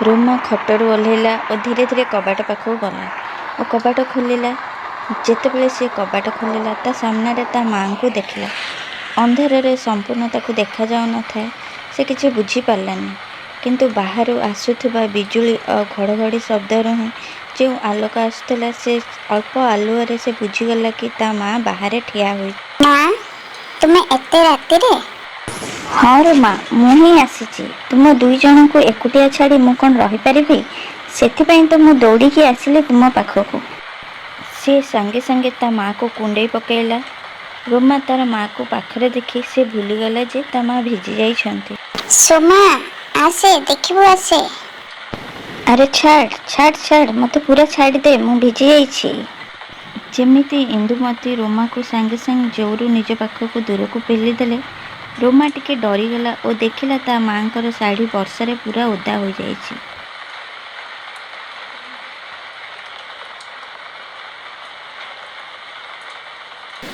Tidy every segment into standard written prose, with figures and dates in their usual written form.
ରୋମା ଖଟରୁ ଓହ୍ଲେଇଲା ଓ ଧୀରେ ଧୀରେ କବାଟ ପାଖକୁ ଗଲା ଓ କବାଟ ଖୋଲିଲା। ଯେତେବେଳେ ସେ କବାଟ ଖୋଲିଲା, ତା ସାମ୍ନାରେ ତା ମାଆଙ୍କୁ ଦେଖିଲା। ଅନ୍ଧାରରେ ସମ୍ପୂର୍ଣ୍ଣ ତାକୁ ଦେଖାଯାଉନଥାଏ। ସେ କିଛି ବୁଝିପାରିଲାନି, କିନ୍ତୁ ବାହାରୁ ଆସୁଥିବା ବିଜୁଳି ଆଉ ଘଡ଼ଘଡ଼ି ଶବ୍ଦରୁ ହିଁ ଯେଉଁ ଆଲୋକ ଆସୁଥିଲା, ସେ ଅଳ୍ପ ଆଲୁଅରେ ସେ ବୁଝିଗଲା କି ତା ମାଆ ବାହାରେ ଠିଆ ହୋଇଛି। ମା, ତୁମେ ଏତେ ରାତିରେ? ହଁ ରୋମା, ମୁଁ ହିଁ ଆସିଛି। ତୁମ ଦୁଇ ଜଣଙ୍କୁ ଏକୁଟିଆ ଛାଡ଼ି ମୁଁ କ'ଣ ରହିପାରିବି? ସେଥିପାଇଁ ତ ମୁଁ ଦୌଡ଼ିକି ଆସିଲି ତୁମ ପାଖକୁ। ସିଏ ସାଙ୍ଗେ ସାଙ୍ଗେ ତା ମାଆକୁ କୁଣ୍ଡେଇ ପକାଇଲା। ରୋମା ତାର ମାଆକୁ ପାଖରେ ଦେଖି ସେ ଭୁଲିଗଲା ଯେ ତା ମା ଭିଜି ଯାଇଛନ୍ତି। ସୋମା, ଆସେ ଦେଖିବୁ, ଆସେ। ଆରେ ଛାଡ଼, ଛାଡ଼, ଛାଡ଼, ମୋତେ ପୁରା ଛାଡ଼ିଦେ, ମୁଁ ଭିଜି ଯାଇଛି। ଯେମିତି ଇନ୍ଦୁମତୀ ରୋମାକୁ ସାଙ୍ଗେ ସାଙ୍ଗେ ଜୋରୁ ନିଜ ପାଖକୁ ଦୂରକୁ ପେଲିଦେଲେ। ରୋମା ଟିକେ ଡରିଗଲା ଓ ଦେଖିଲା ତା ମାଆଙ୍କର ଶାଢ଼ୀ ବର୍ଷାରେ ପୁରା ଓଦା ହୋଇଯାଇଛି।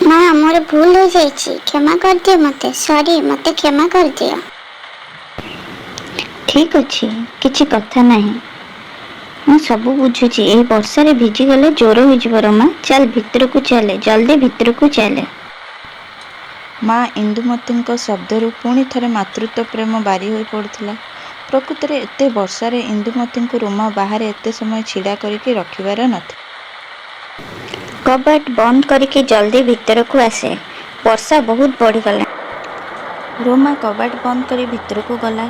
ମା, ମୋର ଭୁଲ ହୋଇଯାଇଛି, କ୍ଷମା କରିଦିଅ ମୋତେ। ସରି, ମୋତେ କ୍ଷମା କରିଦିଅ। ଠିକ୍ ଅଛି, କିଛି କଥା ନାହିଁ, ମୁଁ ସବୁ ବୁଝୁଛି। ଏଇ ବର୍ଷାରେ ଭିଜିଗଲେ ଜ୍ୱର ହୋଇଯିବ ରୋମା। ଚାଲ, ଭିତରକୁ ଚାଲେ, ଜଲ୍ଦି ଭିତରକୁ ଚାଲେ। ମା ଇନ୍ଦୁମତୀଙ୍କ ଶବ୍ଦରୁ ପୁଣି ଥରେ ମାତୃତ୍ୱ ପ୍ରେମ ବାରି ହୋଇ ପଡ଼ୁଥିଲା। ପ୍ରକୃତରେ ଏତେ ବର୍ଷାରେ ଇନ୍ଦୁମତୀଙ୍କୁ ରୋମା ବାହାରେ ଏତେ ସମୟ ଛିଡ଼ା କରିକି ରଖିବାର ନଥିଲା। କବାଟ ବନ୍ଦ କରିକି ଜଲ୍ଦି ଭିତରକୁ ଆସେ, ବର୍ଷା ବହୁତ ବଢ଼ିଗଲାଣି। ରୋମା କବାଟ ବନ୍ଦ କରି ଭିତରକୁ ଗଲା।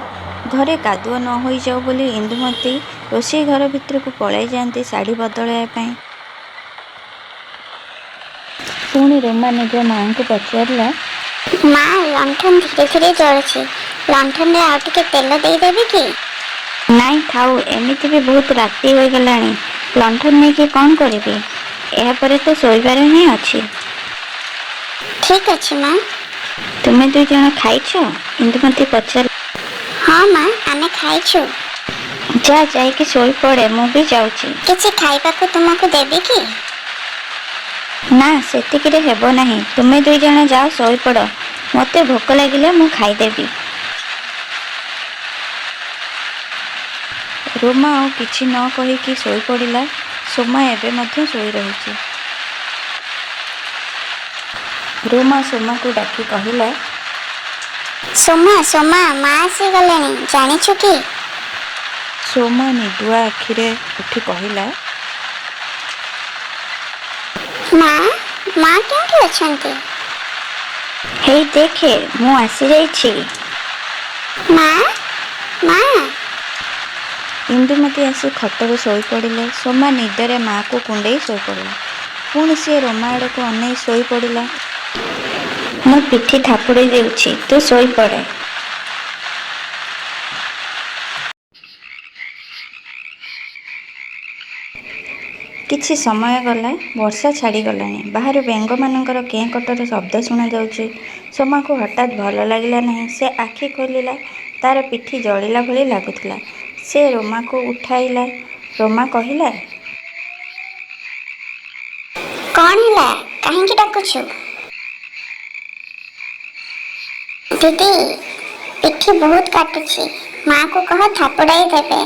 ଘରେ କାଦୁଅ ନ ହୋଇଯାଉ ବୋଲି ଇନ୍ଦୁମତୀ ରୋଷେଇ ଘର ଭିତରକୁ ପଳାଇ ଯାଆନ୍ତି ଶାଢ଼ୀ ବଦଳାଇବା ପାଇଁ। ପୁଣି ରୋମା ନିଜ ମାଆଙ୍କୁ ପଚାରିଲା, ମା, ଲଣ୍ଠନ ଧୀରେ ଧୀରେ ଜଳୁଛି। ଲଣ୍ଠନରେ ଆଉ ଟିକେ ତେଲ ଦେଇଦେବି କି? ନାଇଁ ଥାଉ, ଏମିତି ବି ବହୁତ ରାତି ହୋଇଗଲାଣି। ଲଣ୍ଠନ ନେଇକି କ'ଣ କରିବି? ଏହାପରେ ତ ଶୋଇବାର ହିଁ ଅଛି। ଠିକ୍ ଅଛି ମା। ତୁମେ ଦୁଇ ଜଣ ଖାଇଛ? ଇନ୍ଦୁମତୀ ପଚାରିଲେ। ହଁ ମା, ଆମେ ଖାଇଛୁ। ଯା, ଯାଇକି ଶୋଇପଡ଼େ, ମୁଁ ବି ଯାଉଛି। କିଛି ଖାଇବାକୁ ତୁମକୁ ଦେବି କି? ନା, ସେତିକିରେ ହେବ ନାହିଁ। ତୁମେ ଦୁଇ ଜଣ ଯାଅ ଶୋଇପଡ଼, ମୋତେ ଭୋକ ଲାଗିଲେ ମୁଁ ଖାଇଦେବି। ରୋମା ଆଉ କିଛି ନ କହିକି ଶୋଇପଡ଼ିଲା। ସୋମା ଏବେ ମଧ୍ୟ ଶୋଇ ରହିଛି। ରୋମା ସୋମାକୁ ଡାକି କହିଲା, ସୋମା, ସୋମା, ମା ଆସିଗଲେଣି, ଜାଣିଛୁ କି? ସୋମା ନିଦୁଆ ଆଖିରେ ଉଠି କହିଲା, ମା, ମା କେଉଁଠି ଅଛନ୍ତି? ହେଇ ଦେଖେ, ମୁଁ ଆସିଯାଇଛି। ମା, ମା। ଇନ୍ଦୁମତୀ ଆସି ଖଟରେ ଶୋଇପଡ଼ିଲେ। ସୋମା ନିଦରେ ମାଆକୁ କୁଣ୍ଡେଇ ଶୋଇପଡ଼ିଲା। ପୁଣି ସିଏ ରୋମା ଆଡ଼କୁ ଅନେଇ ଶୋଇପଡ଼ିଲା। ମୁଁ ପିଠି ଥାପୁଡ଼େଇ ଦେଉଛି, ତୁ ଶୋଇପଡ଼େ। କିଛି ସମୟ ଗଲା। ବର୍ଷା ଛାଡ଼ିଗଲାଣି। ବାହାରୁ ବେଙ୍ଗମାନଙ୍କର କେଁ କଟର ଶବ୍ଦ ଶୁଣାଯାଉଛି। ସୋମାକୁ ହଠାତ୍ ଭଲ ଲାଗିଲା ନାହିଁ। ସେ ଆଖି ଖୋଲିଲା। ତାର ପିଠି ଜଳିଲା ଭଳି ଲାଗୁଥିଲା। ସେ ରୋମାକୁ ଉଠାଇଲା। ରୋମା କହିଲା, କ'ଣ ହେଲା? କାହିଁକି ଡାକୁଛୁ? ଦିଦି, ପିଠି ବହୁତ କାଟୁଛି, ମାକୁ କହ ଥାପୁଡ଼ାଇ ଦେବେ।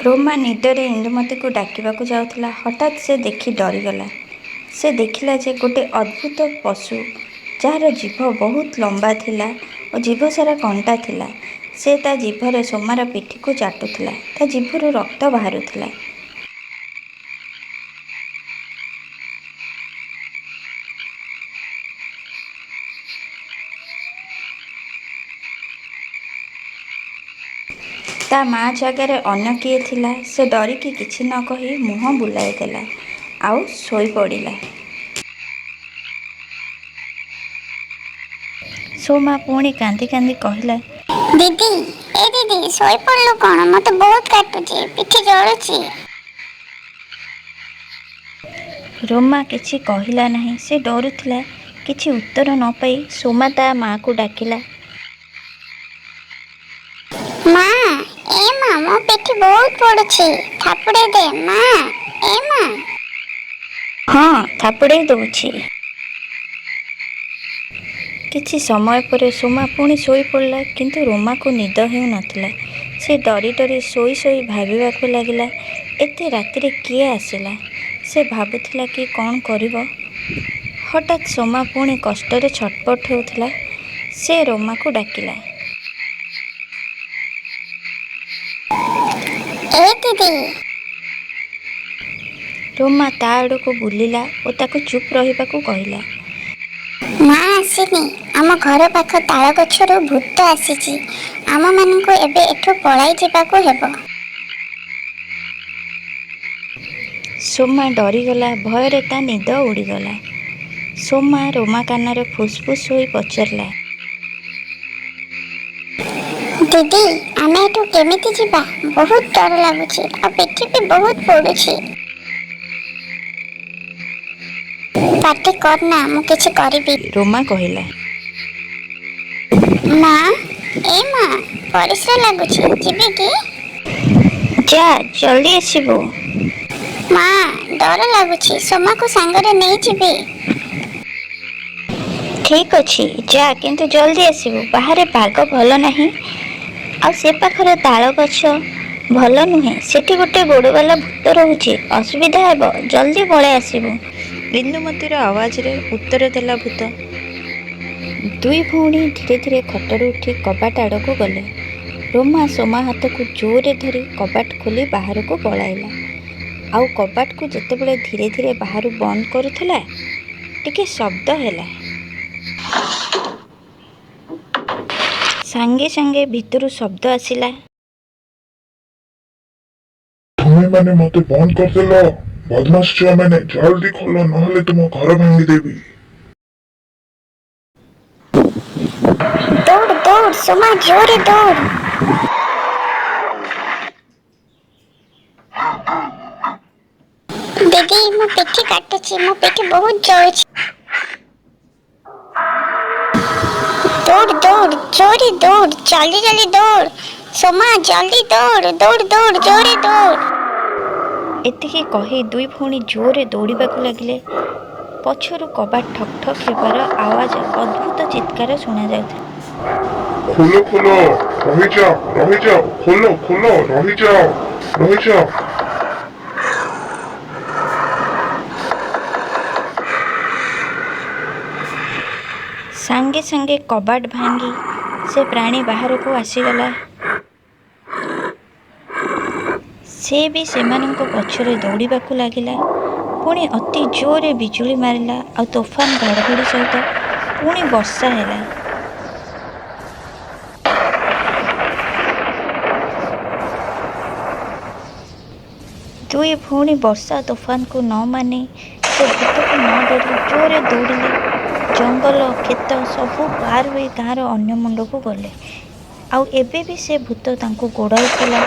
ରୋମା ନିଦରେ ଇନ୍ଦୁମତୀକୁ ଡାକିବାକୁ ଯାଉଥିଲା। ହଠାତ୍ ସେ ଦେଖି ଡରିଗଲା। ସେ ଦେଖିଲା ଯେ ଗୋଟେ ଅଦ୍ଭୁତ ପଶୁ, ଯାହାର ଜିଭ ବହୁତ ଲମ୍ବା ଥିଲା ଓ ଜିଭ ସାରା କଣ୍ଟା ଥିଲା। ସେ ତା ଜିଭରେ ସୋମାର ପିଠିକୁ ଚାଟୁଥିଲା। ତା ଜିଭରୁ ରକ୍ତ ବାହାରୁଥିଲା। ତା ମା ଜାଗାରେ ଅନ୍ୟ କିଏ ଥିଲା। ସେ ଡରିକି କିଛି ନ କହି ମୁହଁ ବୁଲାଇ ଦେଲା ଆଉ ଶୋଇପଡ଼ିଲା। ସୋମା ପୁଣି କାନ୍ଦି କାନ୍ଦି କହିଲା, ଦିଦି, ଏ ଦିଦି, ଶୋଇପଡ଼ିଲୁ କ'ଣ? ମୋତେ ବହୁତ କାଟୁଛି, ପିଠି ଜଳୁଛି। ରୋମା କିଛି କହିଲା ନାହିଁ। ସେ ଡରୁଥିଲା। କିଛି ଉତ୍ତର ନ ପାଇ ସୋମା ତା ମାଆକୁ ଡାକିଲା। ମା, ଏ ମା, ମୋ ପିଠି ବହୁତ ପୋଡୁଛି, ଥାପୁଡ଼େଇ ଦେ ମା, ଏ ମା। ହଁ, ଥାପୁଡ଼େଇ ଦେଉଛି। କିଛି ସମୟ ପରେ ସୋମା ପୁଣି ଶୋଇପଡ଼ିଲା, କିନ୍ତୁ ରୋମାକୁ ନିଦ ହେଉନଥିଲା। ସେ ଡରି ଡରି ଶୋଇ ଶୋଇ ଭାବିବାକୁ ଲାଗିଲା, ଏତେ ରାତିରେ କିଏ ଆସିଲା? ସେ ଭାବୁଥିଲା କି କ'ଣ କରିବ। ହଠାତ୍ ସୋମା ପୁଣି କଷ୍ଟରେ ଛଟପଟ ହେଉଥିଲା। ସେ ରୋମାକୁ ଡାକିଲା। ଏ ଦିଦି। ରୋମା ତା ଆଡ଼କୁ ବୁଲିଲା ଓ ତାକୁ ଚୁପ୍ ରହିବାକୁ କହିଲା। ମା ଆସିନି। ଆମ ଘର ପାଖ ତାଳ ଗଛରୁ ଭୂତ ଆସିଛି। ଆମମାନଙ୍କୁ ଏବେ ଏଠୁ ପଳାଇ ଯିବାକୁ ହେବ। ସୋମା ଡରିଗଲା। ଭୟରେ ତା ନିଦ ଉଡ଼ିଗଲା। ସୋମା ରୋମା କାନରେ ଫୁସ୍ଫୁସ୍ ହୋଇ ପଚାରିଲା, ଦିଦି, ଆମେ ଏଠୁ କେମିତି ଯିବା? ବହୁତ ଡର ଲାଗୁଛି ଆଉ ପିଠି ବି ବହୁତ ପୋଡୁଛି। ପାଟି କରନା, ମୁଁ କିଛି କରିବି। ରୋମା କହିଲା, ମା, ଏ ମା, ପରିସ୍ରା ଲାଗୁଛି, ଯିବି କି? ଯା, ଜଲ୍ଦି ଆସିବୁ। ମା, ଡର ଲାଗୁଛି, ସୋମାକୁ ସାଙ୍ଗରେ ନେଇଯିବି। ଠିକ୍ ଅଛି, ଯା, କିନ୍ତୁ ଜଲ୍ଦି ଆସିବୁ। ବାହାରେ ପାଗ ଭଲ ନାହିଁ ଆଉ ସେ ପାଖରେ ତାଳ ଗଛ ଭଲ ନୁହେଁ। ସେଠି ଗୋଟେ ଗୋଡ଼ବାଲା ଭୂତ ରହୁଛି। ଅସୁବିଧା ହେବ। ଜଲ୍ଦି ପଳେଇ ଆସିବୁ। ଇନ୍ଦୁମତୀର ଆୱାଜରେ ଉତ୍ତର ଦେଲା ଭୂତ। ଦୁଇ ଭଉଣୀ ଧୀରେ ଧୀରେ ଖଟରୁ ଉଠି କବାଟ ଆଡ଼କୁ ଗଲେ। ରୋମା ସୋମା ହାତକୁ ଜୋରରେ ଧରି କବାଟ ଖୋଲି ବାହାରକୁ ପଳାଇଲା। ଆଉ କବାଟକୁ ଯେତେବେଳେ ଧୀରେ ଧୀରେ ବାହାରୁ ବନ୍ଦ କରୁଥିଲା, ଟିକେ ଶବ୍ଦ ହେଲା। ସାଙ୍ଗେ ସାଙ୍ଗେ ଭିତରୁ ଶବ୍ଦ ଆସିଲା। ତୁମେମାନେ ମତେ ବନ୍ଦ କରିଦେଲ। ବଦମାସ ଛୁଆମାନେ, ଜଲ୍ଦି ଖୋଲ, ନହେଲେ ତୁମ ଘର ଭାଙ୍ଗିଦେବି। ଦୌଡ଼ ଦୌଡ଼ ସୋମା, ଜୋରେ ଦୌଡ଼। ଦିଦି, ମୋ ପିଠି କାଟୁଛି, ମୋ ପିଠି ବହୁତ ଜଳୁଛି। ଦୌଡ଼ ଦୌଡ଼, ଜୋରେ ଦୌଡ଼, ଜଲ୍ଦି ଜଲ୍ଦି ଦୌଡ଼। ସୋମା, ଜଲ୍ଦି ଦୌଡ଼, ଦୌଡ଼ ଦୌଡ଼, ଜୋରେ ଦୌଡ଼। ଏତିକି କହି ଦୁଇ ଭଉଣୀ ଜୋରରେ ଦୌଡ଼ିବାକୁ ଲାଗିଲେ। ପଛରୁ କବାଟ ଠକ୍ ଠକ୍ ହେବାର ଆୱାଜ, ଅଦ୍ଭୁତ ଚିତ୍କାର ଶୁଣାଯାଉଥିଲା। ଖୋଲ ଖୋଲ, ରହିଯାଅ ରହିଯାଅ, ଖୋଲ ଖୋଲ, ରହିଯାଅ ରହିଯାଅ। ସାଙ୍ଗେ ସାଙ୍ଗେ କବାଟ ଭାଙ୍ଗି ସେ ପ୍ରାଣୀ ବାହାରକୁ ଆସିଗଲା। ସେ ବି ସେମାନଙ୍କ ପଛରେ ଦୌଡ଼ିବାକୁ ଲାଗିଲା। ପୁଣି ଅତି ଜୋରରେ ବିଜୁଳି ମାରିଲା ଆଉ ତୋଫାନ ଘଡ଼ଘଡ଼ି ସହିତ ପୁଣି ବର୍ଷା ହେଲା। ଦୁଇ ଭଉଣୀ ବର୍ଷା ତୋଫାନକୁ ନ ମାନି, ସେ ଭୂତକୁ ନ ଡରି ଜୋରରେ ଦୌଡ଼ିଲେ। ଜଙ୍ଗଲ, କ୍ଷେତ ସବୁ ପାର ହୋଇ ଗାଁର ଅନ୍ୟ ମୁଣ୍ଡକୁ ଗଲେ। ଆଉ ଏବେ ବି ସେ ଭୂତ ତାଙ୍କୁ ଗୋଡ଼ାଉଥିଲା।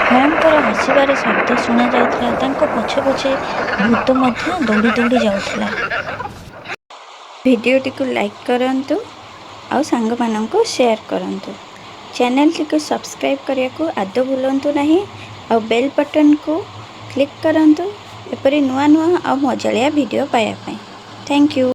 ଭୟଙ୍କର ହସିବାର ଶବ୍ଦ ଶୁଣାଯାଉଥିଲା। ତାଙ୍କ ପଛେ ପଛେ ଭୂତ ମଧ୍ୟ ଦୌଡ଼ି ଦୌଡ଼ି ଯାଉଥିଲା। ଭିଡ଼ିଓଟିକୁ ଲାଇକ୍ କରନ୍ତୁ ଆଉ ସାଙ୍ଗମାନଙ୍କୁ ସେୟାର କରନ୍ତୁ। ଚ୍ୟାନେଲଟିକୁ ସବସ୍କ୍ରାଇବ୍ କରିବାକୁ ଆଦୌ ଭୁଲନ୍ତୁ ନାହିଁ ଆଉ ବେଲ୍ ବଟନ୍କୁ କ୍ଲିକ୍ କରନ୍ତୁ ଏପରି ନୂଆ ନୂଆ ଆଉ ମଜାଳିଆ ଭିଡ଼ିଓ ପାଇବା ପାଇଁ। Thank you.